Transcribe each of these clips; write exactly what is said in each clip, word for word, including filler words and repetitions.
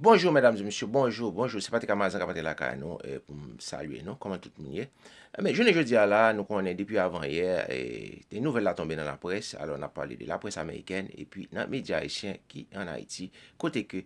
Bonjou medam e mesye, bonjou, bonjou. Se Patrick Amazan k ap antre lakay nou e pou m salye nou. Kòman tout moun ye? Ebyen, jounen jodi a la, nou konnen depi avan yè, e, te nouvèl la tonbe nan laprès. Alò, n ap pale de laprès amerikèn epi nan medya ayisyen ki ann Ayiti, kote ke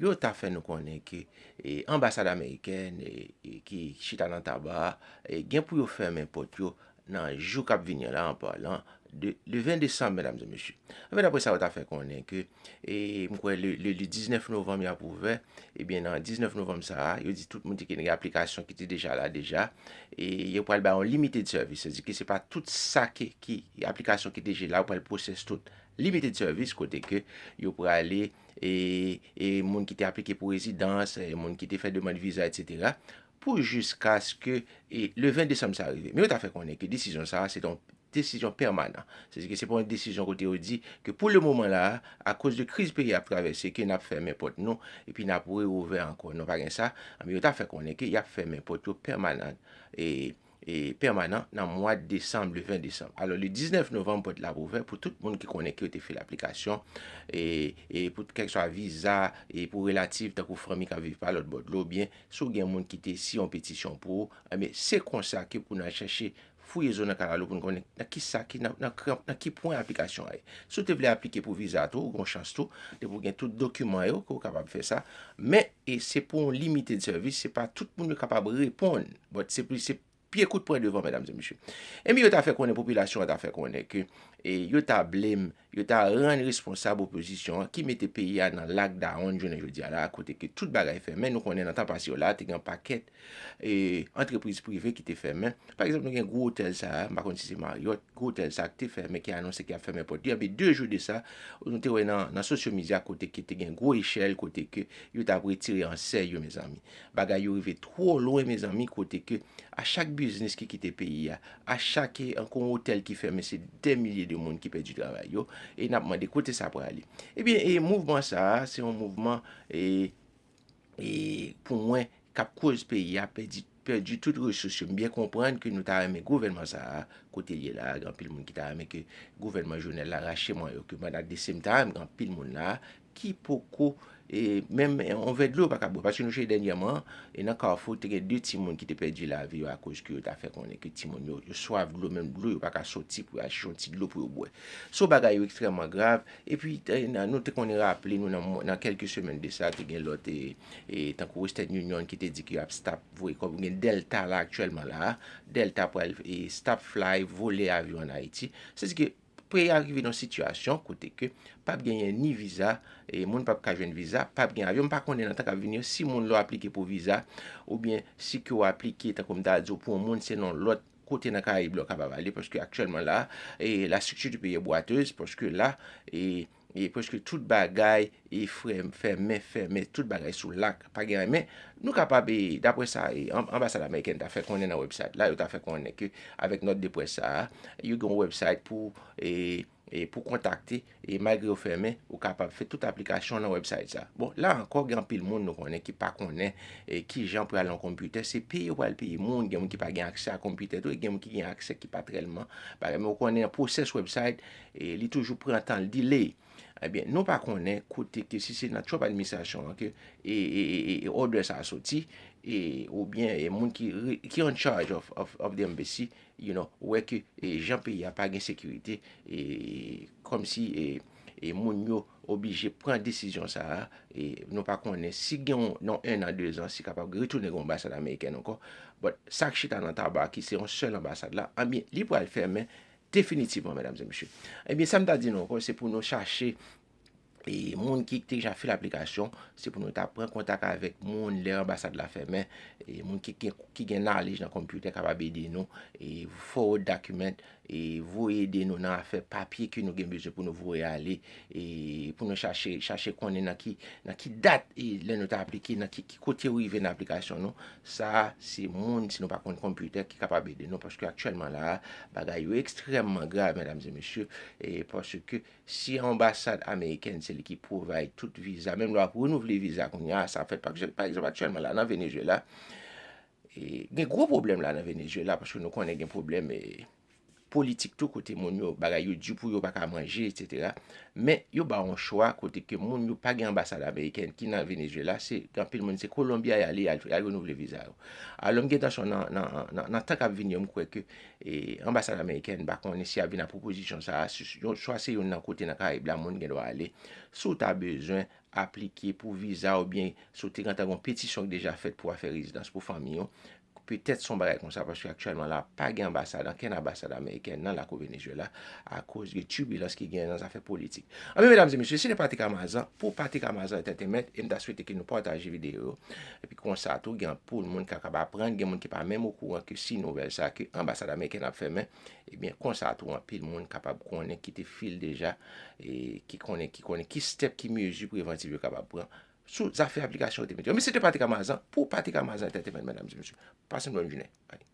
yo ta fè nou konnen ke e, anbasad amerikèn e, e, ki chita nan Taba e, gen pou yo fèmen pòt yo nan jou k ap vini an la, an palan de le ven desanm, medam e mesye. Anfen, daprè sa yo ta fè konnen ke, e, m kwè le, le, le diznèf novanm y ap ouvè, ebyen, nan diznèf novanm sa a, yo di tout moun te gen aplikasyon ki te deja la deja, e yo pral bay yon limited service, sètadi ke se pa tout sa ki, ki aplikasyon ki deja la, yo pral pwosès tout. Limited service, kote ke yo prale, e, e moun ki te aplike pou rezidans, e moun ki te fè demann viza, etsetera, pou jiskaske, e, le ven desanm sa a rive. Men yo ta fè konnen ke desizyon sa a, se te yon desizyon pèmanan. Sètadi ke se pa yon desizyon kote yo di ke pou le moman la, akoz de kriz peyi a ap travèse, ke n ap fèmen pòt nou, epi n ap reouvè ankò. Non, pa gen sa. Men yo ta fè konnen ke y ap fèmen pòt yo pèmanan. E, e pèmanan nan mwa desanm, le ven desanm. Alò, le diznèf novanm, pòt la ap ouvè pou tout moun ki konnen ke yo te fè laplikasyon, e, e pou kèlkeswa viza, e pou relatif, tankou fanmi k ap viv pa lòt bò dlo, oubyen si w gen moun ki te siyen yon petisyon pou ou, ebyen, se konsa ke pou n al chèche fouye zo nan kalalou pou n konnen nan ki sa ki, nan, nan, nan ki pwen aplikasyon an ye. Si w te vle aplike pou viza tou, ou gen chans tou, depi w gen tout dokiman yo, ke w kapab fè sa. Men, e se pou yon limited service, se pa tout moun yo kapab reponn. But se pli, se pye kout pwen devan, medam e mesye. Ebyen, yo ta fè konnen, popilasyon an ta fè konnen ke, e, yo ta blame, yo ta rann responsab opozisyon an ki mete peyi a nan lockdown jounen jodi a la, kote ke tout bagay fèmen. Nou konnen nan tan pase yo la, te gen yon pakèt, e, antrepriz prive ki te fèmen. Pa egzanp, nou gen gwo otèl sa a, m pa konn si se Marriott, gwo otèl sa a ki te fèmen, ki anonse ki ap fèmen pòt li. Ebyen, de jou de sa, nou te wè nan, nan sosyo medya kote ke te gen gwo echèl, kote ke yo t ap retire ansèy yo, mezanmi. Bagay yo rive twò lwen, mezanmi, kote ke a chak biznis ki kite peyi a, a chak, e, ankò yon otèl ki fèmen, se dè milye de moun ki pèdi travay yo. E n ap mande kote sa prale. Ebyen, e mouvman sa a, se yon mouvman, e, e pou mwen, k ap koz peyi a pèdi, pèdi tout resous yo. M byen konprann ke nou ta renmen gouvènman sa a, kote l ye la a, gen anpil moun ki ta renmen ke gouvènman Jovenel la rache mwen yo, ke men at the same time, gen anpil moun la a ki poko, e, menm yon vè dlo yo pa ka bwè. Paske nou chèche dènyèman, e nan Kafou, te gen de timoun ki te pèdi lavi yo akoz ke yo ta fè konnen ke timoun yo, yo swaf dlo, menm dlo yo pa ka soti pou yo al chèche yon ti dlo pou yo bwè. So, bagay yo ekstrèmman grav. Epi, e, nan, nou te konnen raple nou nan, nan kèlke semèn de sa, te gen lòt, e, e, tankou Western Union ki te di ke y ap stop voye kòb. Gen Delta la aktyèlman la a. Delta pral, e, stop fly, vole avyon ann Ayiti. Sètadi ke peyi a rive nan sitiyasyon kote ke p ap genyen ni viza, e moun p ap ka jwenn viza, p ap gen avyon. M pa konnen nan tan k ap vini yo, si moun la w aplike pou viza, oubyen si ke w aplike, tankou m ta di w, pou yon moun, se nan lòt kote nan Karayib la w kapab ale, paske aktyèlman la, e, la structure du pays est boiteuse, paske la, e, e prèske tout bagay, e, frè, fèmen, fèmen, tout bagay sou lak, pa gen anyen. Men, nou kapab, e, daprè sa, e, anbasad amerikèn ta fè konnen nan website la, yo ta fè konnen ke avèk nòt de près sa a, yo gen yon website pou, e, e pou kontakte, e malgre yo fèmen, ou kapab fè tout aplikasyon nan website sa. Bon, la ankò, gen anpil moun nou konnen ki pa konnen, e kijan pou y al nan konpitè. Se peye yo pral peye moun, gen moun ki pa gen aksè a konpitè tou, e gen moun ki gen aksè ki pa trèlman bagay. Men ou konnen nan pwosès website, e li toujou pran tan, l delay. Ebyen, nou pa konnen kote ke si se nan Trump administrasyon an ke, e, e, e, e, e òdè sa a soti, e, oubyen, e, moun ki re-, ki in charge of, of, of the embassy, you know, wè ke, e, jan peyi a pa gen sekirite, e, kòmsi, e, e, moun yo oblije pran desizyon sa a, e, nou pa konnen si gen yon, nan en an, de zan, si kapab retounen gen yon anbasad amerikèn ankò. But sa k chita nan Taba, ki se yon sèl anbasad la, ebyen, li pral fèmen definitivman, medam e mesye. Ebyen, sa m ta di nou ankò, se pou nou chache, e, moun ki deja fè aplikasyon, se pou nou ta pran kontak avèk moun lè anbasad la fèmen, e, moun ki, ki, ki gen knowledge nan konpitè kapab ede nou, e, forward document, e, voye ede nou nan afè papye ke nou gen bezwen pou nou voye ale, e, pou nou chache, chache konnen nan ki, nan ki dat, e, lè nou ta aplike, nan ki, ki kote yo rive nan aplikasyon nou. Sa, se moun, si nou pa konn konpitè, ki kapab ede nou, paske aktyèlman la, bagay yo ekstrèmman grav, medam e mesye, e, paske si anbasad amerikèn se li ki pwovide tout viza, menm lè w ap renouvle viza kounye a, sa fèt pa, pa egzanp, aktyèlman la, nan Venezuela, e, gen gwo pwoblèm la nan Venezuela, paske nou konnen gen pwoblèm, e, politik tou, kote moun yo, bagay yo di pou yo, pa ka manje, etsetera. Men yo ba yon chwa kote ke moun yo pa gen anbasad amerikèn ki nan Venezuela, se gen anpil moun, se Kolonbi y ale, y al, y al renouvle viza yo. Alò, m gen tansyon nan, nan, nan, nan tan k ap vini yo, m kwè ke e, anbasad amerikèn, m pa konnen si y ap vin ak pwopozisyon sa a, si, yon, swa se youn nan kote nan Karayib la, moun gen dwa ale. Si w ta bezwen aplike pou viza oubyen si w te gentan gen yon petisyon ki deja fèt pou afè rezidans pou fanmi w, petèt se yon bagay konsa, paske aktyèlman la, pa gen anbasad, ankenn anbasad amerikèn nan lakou Venezuela akoz de tibilans ki gen nan zafè politik. Anben, medam e mesye, se te Patrick Amazan pou Patrick Amazan Entertainment, e m ta swete ke nou pataje videyo yo. Epi konsa tou, gen anpil moun ki kapab aprann, gen moun ki pa menm okouran ke si nouvèl sa ke anbasad amerikèn ap fèmen, ebyen, konsa tou, anpil moun kapab konnen, ki te feel deja, e ki konnen, ki konnen ki step, ki mezi prevantiv yo kapab pran sou zafè aplikasyon yo te mete yo. Men se te Patrick Amazan pou Patrick Amazan Entertainment, medam e mesye. Pase yon bòn jounen. Bye.